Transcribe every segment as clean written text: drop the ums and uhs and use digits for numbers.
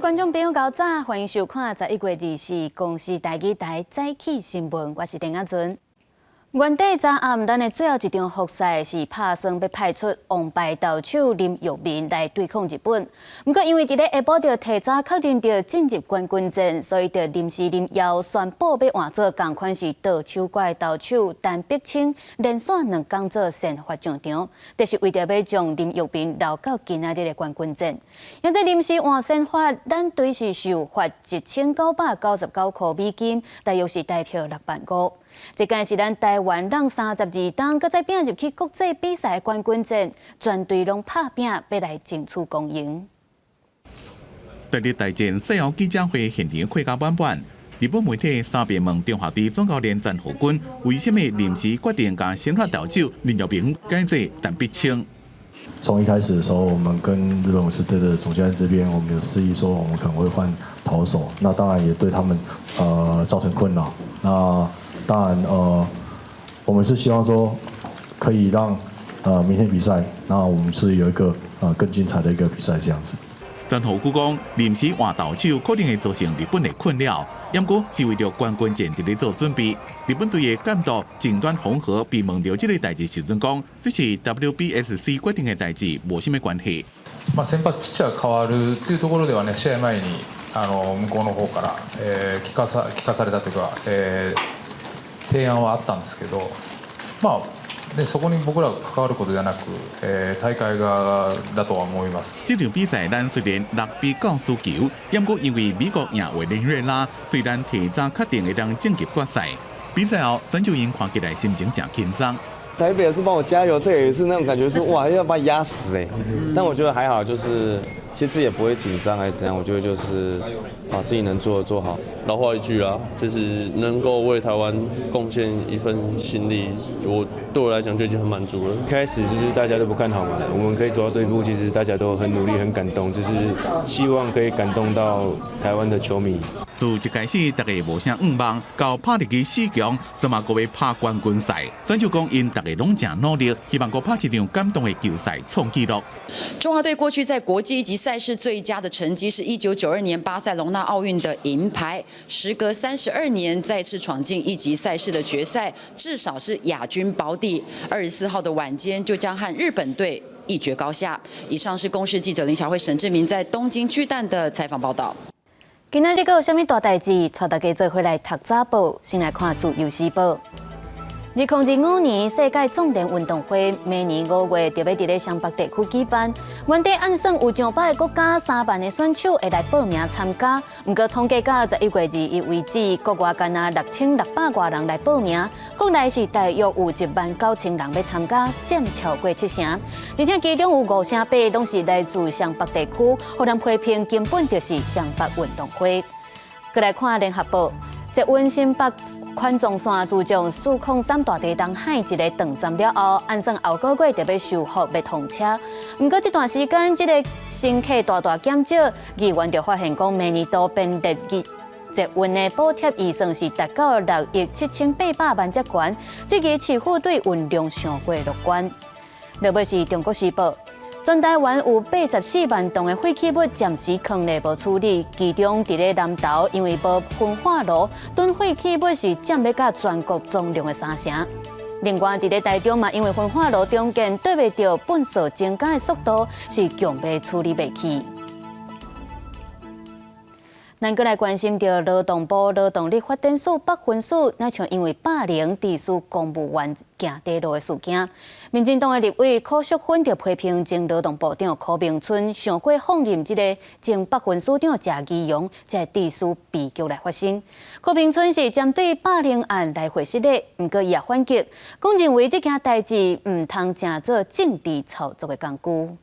觀眾朋友，早歡迎收看11月24公視台語台早起新聞，我是鄧阿尊。原底昨暗，咱的最後一場複賽是拍算欲派出王牌投手林育民來對抗日本。毋過因為佇咧下晡就提早確認著進入冠軍戰，所以就臨時臨要宣布欲換做仝款是投手怪投手陳碧清連續兩工做先發上場，就是為著欲將林育民留到今仔日的冠軍戰。因這臨時換先發，咱隊是受罰1999塊美金，大約是台票6萬5。這屆是咱台灣人32冬，閣再拼入去國際比賽冠軍戰，全隊攏拍拚欲來爭取光榮。第日大戰賽後記者會現場開甲滿滿，日本媒體三遍問中華隊總教練陳浩君，為啥物臨時決定共先發投手林育民改做陳碧清？從一開始的時候，我們跟日本武士隊的總教練這邊，我們有示意說，我們可能會換投手，那當然也對他們造成困擾。那當然，我們是希望說可以讓明天比賽，那我們是有一個更精彩的一個比賽這樣子。陳浩君講，臨時換投手可能會造成日本的困擾，毋過是為著冠軍戰佇咧做準備。日本隊的監督前段紅河被問著這个代誌時陣講，這是 WBSC 決定的代誌，無啥物關係。まあ先発ピッチャー変わるっていうところではね、試合前に向こうの方から聞かされたというか、提案はあったんですけど、まあでそこに僕らが関わることではなく、大会側だとは思います。這場比賽咱雖然6比9輸球，毋過因為美國贏委內瑞拉，雖然提早確定會當晉級決賽。比賽後，選手𪜶看起來心情誠輕鬆。台北也是幫我加油，這也是那種感覺是哇要把你壓死哎，但我覺得還好，就是其實自己也不會緊張還是怎樣，我覺得就是把自己能做的做好。老話一句啊，就是能夠為台灣貢獻一份心力，對我來講就已經很滿足了。一開始就是大家都不看好嘛，我們可以走到這一步，其實大家都很努力，很感動，就是希望可以感動到台灣的球迷。自一開始，大家無啥願望，到拍入去四強，這馬閣欲拍冠軍賽。選手講，𪜶逐家攏誠努力，希望閣拍一場感動的球賽創紀錄。中華隊過去在國際一級賽事最佳的成績是1992年巴塞隆納奧運的銀牌，時隔32年再次闖進一級賽事的決賽，至少是亞軍保底。24號的晚間就將和日本隊一決高下。以上是公視記者林小慧、沈志明在東京巨蛋的採訪報道。今仔日閣有啥物大代誌？帶大家做伙來讀早報，先來看《自由時報》。2025年世界壯年運動會，明年5月就欲佇咧雙北地區舉辦。原底按算有上百个國家3萬个選手會來報名參加，毋過統計到11月21為止，國外干焦6600外人來報名，國內是大約有1萬9千人欲參加，佔超過七成。而且其中有5成8攏是來自雙北地區，予人批評根本就是雙北運動會。閣來看聯合報，捷運新北環狀線自從403大堤東海一个斷站了後，按算後個月就欲修復欲通車。毋過這段時間，這个乘客大大減少，議員就發現講，明年度電力捷運的補貼預算是達到6億7800萬遮懸，這個市府對運量傷過樂觀。落尾是中國時報。全台灣有84萬棟的廢棄物暫時囥咧無處理，其中佇咧南投，因為無焚化爐，囤廢棄物是佔欲甲全國總量的三成。另外，佇咧台中嘛，因為焚化爐重建對袂著糞掃增加的速度，是強欲處理袂去。咱閣來關心著勞動部勞動力發展署北分署，若像因為霸凌致使公務員行短路的事件，民進黨的立委柯淑芬就批評前勞動部長柯銘春傷過放任這个前北分署長謝宜容，才會致使悲劇來發生。柯銘春是針對霸凌案來回失禮，毋過伊也反擊，講認為這件代誌毋通成做政治操作的工具。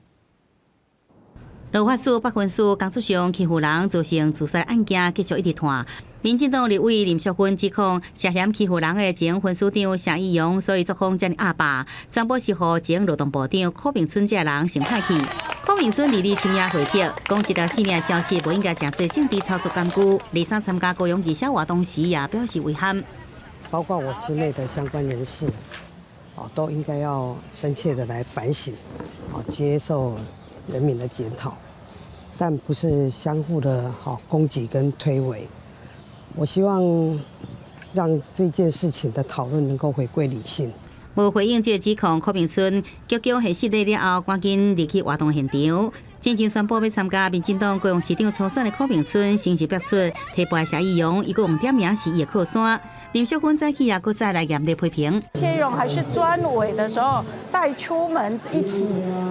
勞發署北分署工作上欺負人造成自殺案件繼續一直拖。民進黨立委林淑芬指控涉嫌欺負人的前分署長謝宜容，所以作風遮爾鴨霸，全部是予前勞動部長柯銘春這个人想歹去。柯銘春佇咧深夜回擊，講這條性命消息無應該成做政治操作工具。二三參加高雄義消活動時也表示遺憾。包括我之內的相關人士，啊，都應該要深切的來反省，啊，接受人民的檢討。但不是相互的好攻擊跟推諉。我希望讓這件事情的討論能夠回歸理性。無回應這個指控，柯明春腳腳下失禮了後，趕緊離去活動現場。進前宣布欲參加民進黨高雄市長初選的柯明春，先是表出提拔謝宜容，伊閣用點名是伊的靠山。林淑芬早起也閣再來嚴厲批評。謝宜容還是專委的時候，帶出門一起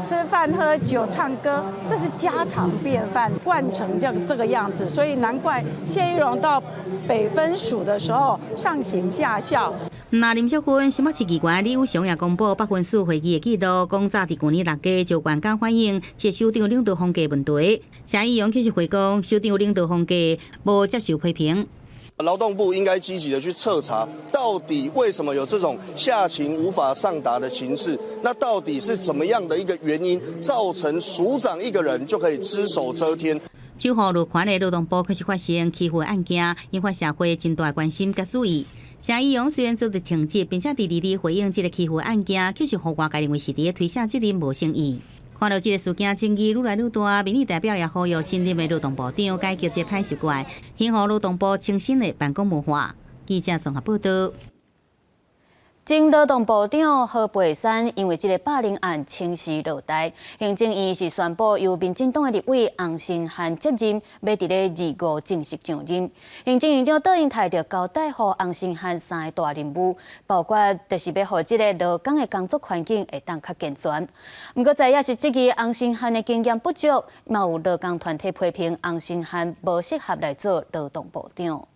吃飯、喝酒、唱歌，這是家常便飯，慣成這個樣子，所以難怪謝宜容到北分署的時候上行下效。那林淑芬新北市議員李有祥也公布北分署會議的記錄，講早佇舊年6月就專工反映這首長領導風格問題。謝宜容卻是回講，首長領導風格無接受批評。勞動部應該積極的去徹查，到底為什麼有這種下情無法上達的情勢？那到底是怎麼樣的一個原因，造成署長一個人就可以只手遮天？九號路環的勞動部開始發生欺負案件，引發社會真大關心佮注意。謝宜容雖然做佇停職，並且佇佇回應這個欺負案件，卻是予外界認為是佇咧推卸責任，無誠意。看到這個事件爭議愈來愈大，民意代表也呼籲新任的勞動部長改革這個歹習慣，興予勞動部清新的辦公文化。記者綜合報道。前勞動部長何佩珊因為這個霸凌案請辭落台，行政院是宣布由民進黨的立委洪申翰接任，欲佇咧二五正式上任。行政院長卓榮泰就交代予洪申翰三个大任務，包括就是欲予這个勞工的工作環境會當較健全。毋過在野是質疑洪申翰的經驗不足，嘛有勞工團體批評洪申翰無適合來做勞動部長。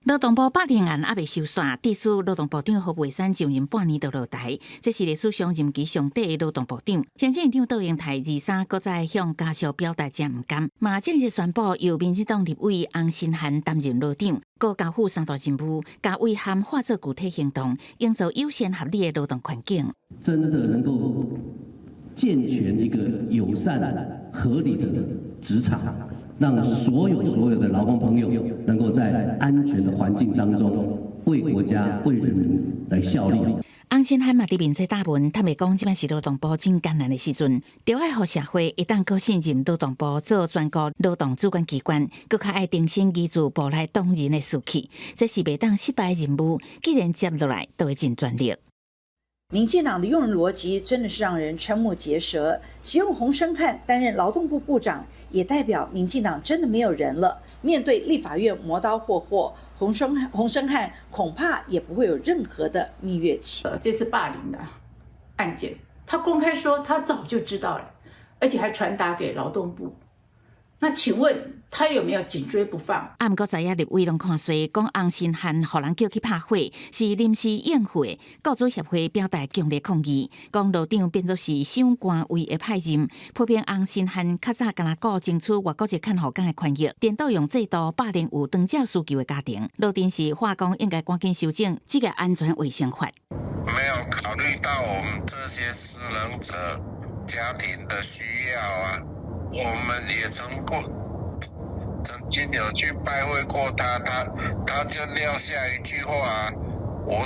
勞動部霸凌案猶未收煞，致使勞動部長何佩珊上任半年就落台，這是歷史上任期上短的勞動部長。行政院長卓榮泰23閣再向家屬表達誠毋甘，嘛正式宣布由民進黨立委洪申翰擔任勞長，閣交付三大任務，共遺憾化做具體行動，營造友善合理的勞動環境。真的能夠健全一個友善合理的職場。讓所有的勞工朋友能夠在安全的環境當中為國家、為人民來效力。洪申翰嘛佇面冊貼文，坦白講，這擺是勞動部真艱難的時陣，著愛予社會會當閣信任勞動部做全國勞動主管機關，閣較愛提升技術部內同仁的士氣，這是袂當失敗的任務。既然接落來，就會盡全力。民進黨的用人邏輯真的是讓人瞠目結舌。啟用洪申翰擔任勞動部部長，也代表民進黨真的沒有人了。面對立法院磨刀霍霍，洪申翰恐怕也不會有任何的蜜月期。這次霸凌的案件，他公開說他早就知道了，而且還傳達給勞動部。那請問他有沒有緊追不放？啊，毋過在野立委攏看衰，講洪申翰予人叫去拍火，是臨時應付的。雇主協會表達強烈抗議，講勞長變做是傷官位的派任，批評洪申翰較早干焦顧爭取外國籍看護工的權益，顛倒用制度霸凌有長照需求的家庭。勞電是話講應該趕緊修正這個安全衛生法。沒有考慮到我們這些失能者家庭的需要啊。我們也曾經有去拜會過他，他就撂下一句話，我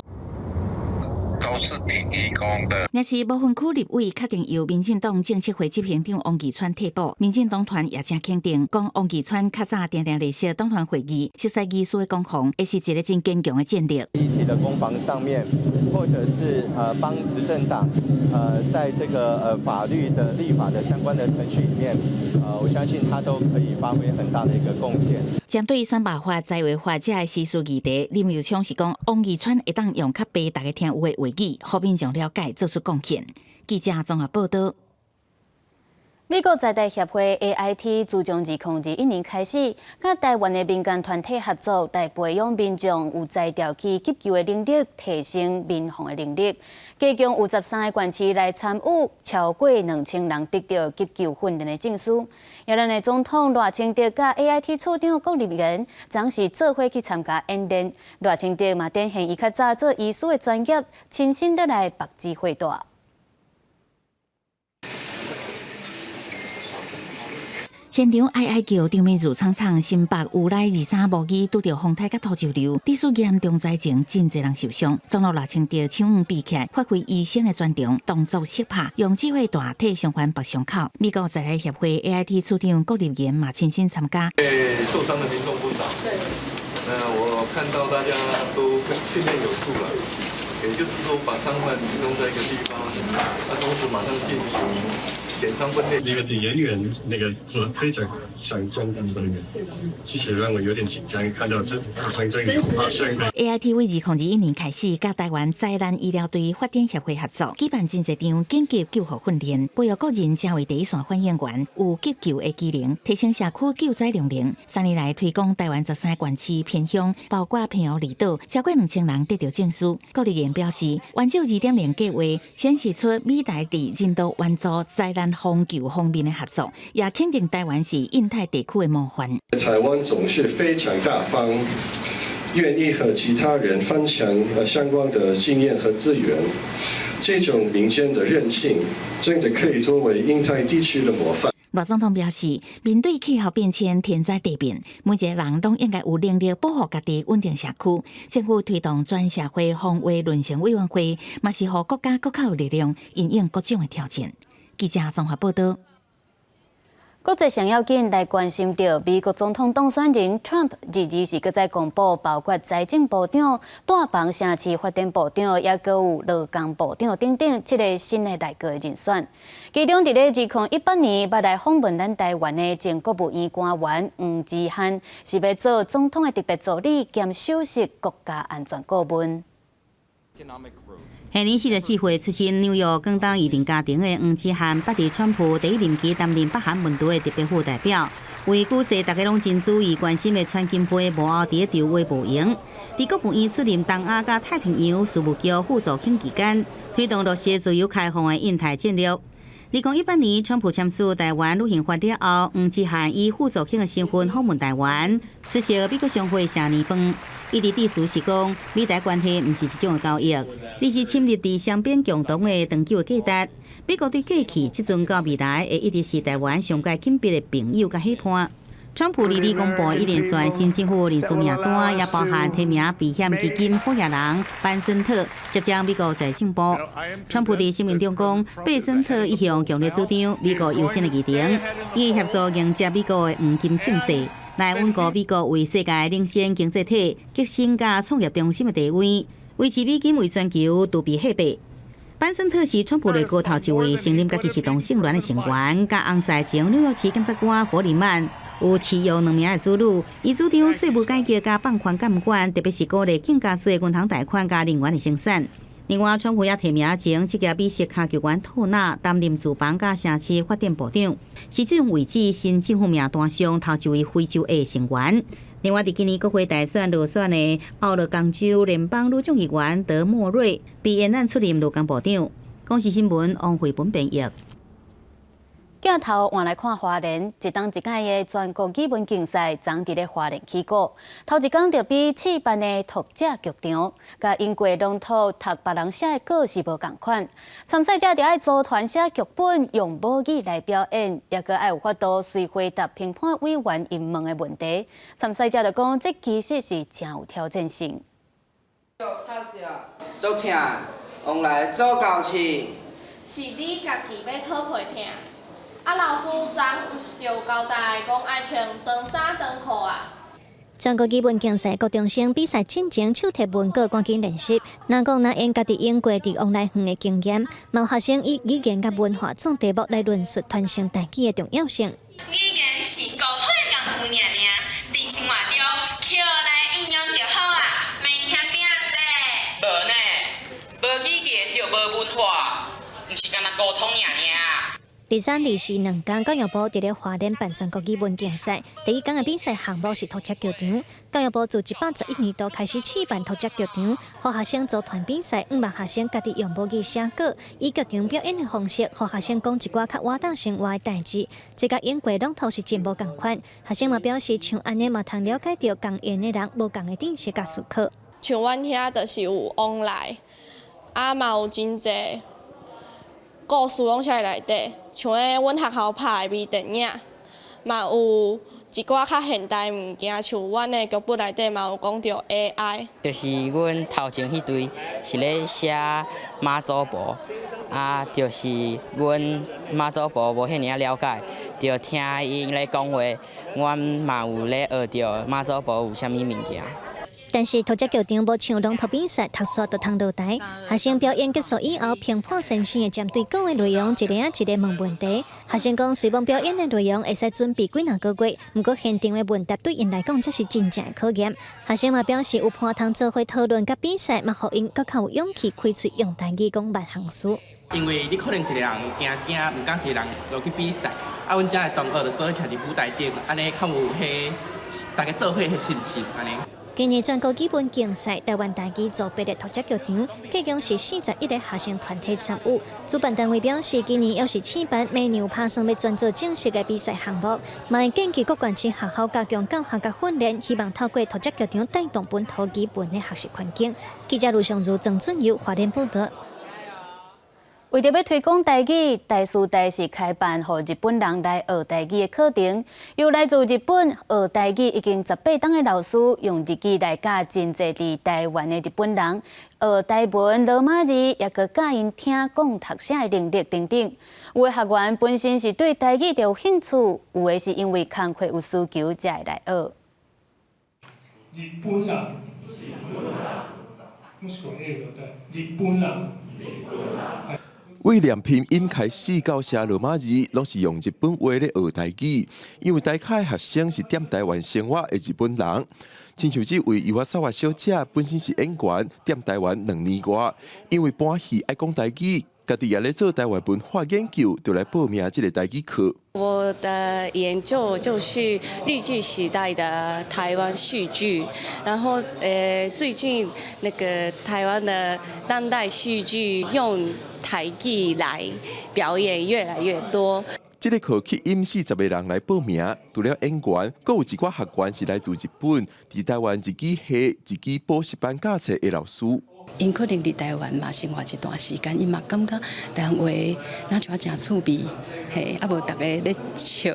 都是挺義工的。若是無分區立委確定由民進黨政策會執行長王義川替補，民進黨團也誠肯定，講王義川較早定定列席黨團會議，熟悉議事的攻防，會是一個真堅強的戰力。議題的攻防上面，或者是幫執政黨，在這個法律的立法的相關的程序裡面，我相信他都可以發揮很大的一個貢獻。針對選罷法、在位法這个時事議題，林右昌是講，王義川會當用較白大家聽有的話語，予民眾了解，做出貢獻。記者綜合報道。美國在台協會 AIT 自從2021年開始，佮台灣的民間團體合作，來培養民眾有才調去急救的能力，提升民防的能力。加強有13個縣市來參與，超過2000人得到急救訓練的證書。而咱的總統賴清德佮 AIT 處長郭立元，昨是做伙去參加演練。賴清德嘛展現伊較早做醫師的專業，親身落來縛止血帶。現場哀哀叫，場面如慘慘。新北烏來二三無語拄著風颱佮土石流，致使嚴重災情，真濟人受傷。總統賴清德手腕比起來，發揮醫生的專長，動作識拍，用指揮帶替傷患縛傷口。美國災害協會 AIT 處長郭立言嘛親身參加。受傷的民眾不少。那我看到大家都訓練有素了，也就是說把傷患集中在一個地方，那同時馬上進行減傷分類。那個演員那個做得非常像真的，所以其實讓我有點緊張，看到這好像真的發生。 AIT 為2021年開始，佮台灣災難醫療隊發展協會合作，舉辦真濟場緊急救護訓練，培育個人成為第一線反應員，有急救的技能，提升社區救災能力。3年來推廣台灣13個縣市偏鄉，包括澎湖離島，超過2000人得到證書。郭立言表示，援助2.0計劃顯示出美台佇人道援助、災難防救方面的合作，也肯定台灣是印太地區的模範。台灣總是非常大方，願意和其他人分享相關的經驗和資源。這種民間的韌性，真的可以作為印太地區的模範。賴總統表示，面對氣候變遷、天災地變，每一個人攏應該有能力保護家己、穩定社區。政府推動全社會防衛論成委員會，嘛是予國家閣較有力量，因應各種的挑戰。記者綜合報道。國際上要緊來關心著美國總統當選人 Trump 日日是閣再公布，包括財政部長、住房城市發展部長，抑閣有勞工部長等等七个新的內閣人選。其中，佇咧2018年捌來訪問咱台灣的前國務院官員黃至漢，是欲做總統的特別助理兼首席國家安全顧問。現年44歲，出身紐約廣東移民家庭的黃至漢，捌佇川普第一任期擔任北韓問題的特別副代表，為舉世大家攏真注意關心的川金會幕後佇咧籌劃無閒。佇國務院出任東亞佮太平洋事務局副助卿期間，推動落實自由開放的印太戰略。2018年，川普簽署台灣旅行法了後，黃至漢以副助卿的身份訪問台灣，出席美國商會謝年飯。伊佇致辭時講，美台關係毋是一種的交易，而是深入佇雙邊共同的長久的價值。美國對過去、這陣到未來，會一直是台灣上蓋緊密的朋友佮伙伴。川普日日公布一連串新政府人事名單，也包含提名避險基金發言人班森特接掌美國財政部。川普佇聲明中講，貝森特一向強烈主張美國優先的議程，伊協助迎接美國的黃金盛世，來穩固美國為世界領先經濟體、革新佮創業中心的地位，維持美金為全球儲備貨幣。班森特是川普內閣頭一位承認家己是同性戀的成員，佮翁婿前紐約市檢察官弗里曼有飼養兩名的子女。伊主張稅務改革佮放寬監管，特別是鼓勵更加濟銀行貸款佮能源的生產。另外，川普也提名前職業美式跤球員托納擔任住房佮城市發展部長，是這種位置新政府名單上頭一位非洲裔成員。另外，佇今年國會大選落選的奧勒岡州聯邦女眾議員德莫瑞被延任出任勞工部長。公視新聞王慧本編譯。鏡頭換來看花蓮，一冬一屆的全國語文競賽，昨佇咧花蓮起鼓。頭一工就比試辦的讀者劇場，佮英國朗讀讀別人寫的稿是無仝款。參賽者著愛組團寫劇本，用母語來表演，抑閣愛有法度隨回答評判委員𪜶問的問題。參賽者就講，這其實是誠有挑戰性。足疼，往來做到市。是你家己欲討皮疼。啊，老師昨毋是就有交代，講愛穿長衫長褲啊。全國語文競賽高中生比賽進前，手提文稿趕緊練習。若講若𪜶家己用過佇往來遠的經驗，嘛有學生以語言佮文化做題目來論述傳承台語的重要性。語言是溝通的工具爾爾，佇生活中抾來應用就好啊，免驚摒勢。無呢，無語言就無文化，毋是干焦溝通爾爾。二三、二四兩工，教育部佇咧花蓮辦全國語文競賽。第一工的比賽項目是讀者劇場。教育部自111年度開始試辦讀者劇場，予學生組團比賽，向望學生家己用母語寫稿，以劇場表演的方式，予學生講一寡較活動生活的代誌。這佮英國朗讀是真無仝款。學生嘛表示，像按呢嘛通了解著仝言的人無仝的知識佮思考。像阮遐就是有往來，啊嘛有真濟故事攏寫佇內底，像彼阮學校拍的微電影，嘛有一寡較現代物件，像阮的劇本內底嘛有講著 AI。就是阮頭前彼隊是咧寫媽祖婆，啊，就是阮媽祖婆無遐爾仔了解，就聽𪜶咧講話，阮嘛有咧學著媽祖婆有啥物物件。但是塗遮球場無像龍頭比賽，讀煞就通落台。學生表演結束以後，評判先生會針對講的內容，一个仔一个問問題。學生講，雖罔表演的內容會使準備幾若個月，毋過現場的問答對𪜶來講才是真正的考驗。學生嘛表示，有伴通做伙討論佮比賽，嘛予𪜶閣較有勇氣開喙用台語講萬項事。因為你可能一個人驚驚，毋敢一個人落去比賽，啊，阮遮的同學就做伙徛佇舞台頂，按呢較有彼大家做伙彼信心按呢。今年全國語文競賽，台灣台語組別的塗遮球場，計共是41個學生團體參與。主辦單位表示，今年猶是試辦，明年有拍算欲轉做正式的比賽項目，嘛會建議各縣市學校加強教學佮訓練，希望透過塗遮球場帶動本土語文的學習環境。記者盧尚如、曾俊佑花蓮報導。為著欲推廣台語，台師大是開辦予日本人來學台語的課程。由來自日本學台語已經18冬的老師，用日語來教真濟佇台灣的日本人學台文、羅馬字，抑閣教𪜶聽講讀寫的能力等等。有的學員本身是對台語就有興趣，有的是因為工課有需求才會來學。日本人，日本人。為念拼音開始到寫羅馬字，攏是用日本話咧學台語。因為台下的學生是踮台灣生活的日本人，親像這位伊瓦薩瓦小姐本身是演員，踮台灣2年外，因為搬戲愛講台語，家己也咧做台灣文化研究，就來報名這个台語課。我的研究就是日據時代的台灣戲劇，然後最近那個台灣的當代戲劇用台語來表演越來越多。這个課吸引40個人來報名，除了演員，閣有一寡學員是來自日本，佇台灣日語系、日語補習班教冊的老師。𪜶可能佇台灣嘛生活一段時間，伊嘛感覺台灣話若像誠趣味，嘿，啊無逐个咧笑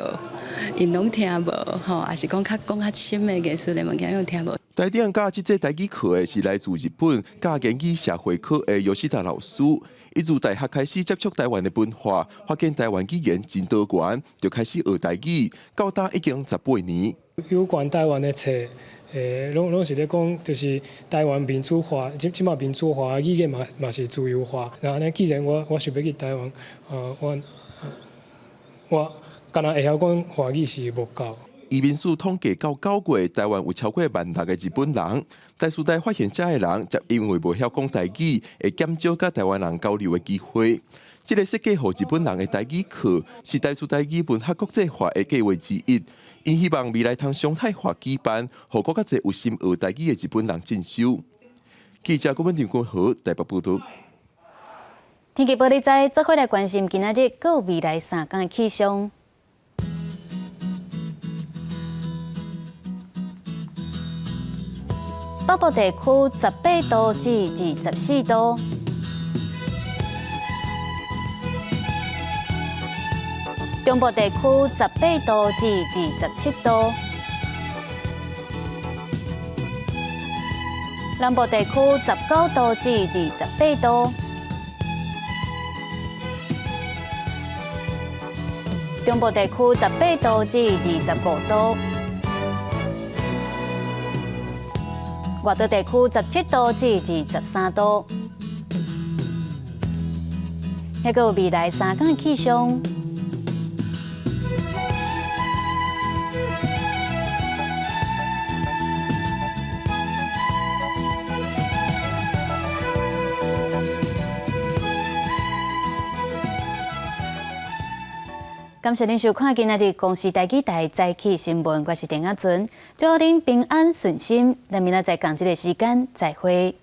，𪜶攏聽無吼，抑是講較講較深的藝術的物件攏聽無。台頂教這節台語課的是來自日本教言語社會科的吉時達老師。伊自大學開始接觸台灣的文化，發現台灣語言真多元，就開始學台語，到今已經18年。有關台灣的冊，攏是咧講，就是台灣民主化，這馬民主化，語言嘛是自由化。那按呢，既然我想欲去台灣，我敢若會曉講華語是無夠。移民署統計到9月，台灣有超過1.6萬个日本人。台師大發現遮的人，則因為無曉講台語，會減少佮台灣人交流的機會。這個設計予日本人的台語課，是台師大語文學國際化的計劃之一。𪜶希望未來通常態化舉辦，予閣較濟有心學台語的日本人進修。記者郭文張君豪台北報導。天氣報你知，做伙來關心今仔日閣未來3工的氣象。北部地區18度至24度，中部地區18度至27度，南部地區19度至28度，中部地區18度至25度。外島地區17度至23度，抑閣有未來3工的氣象。感謝恁收看今仔日公視台語台早起新聞，我是鄭亞純，祝恁平安順心，咱明仔載仝這个時間再會。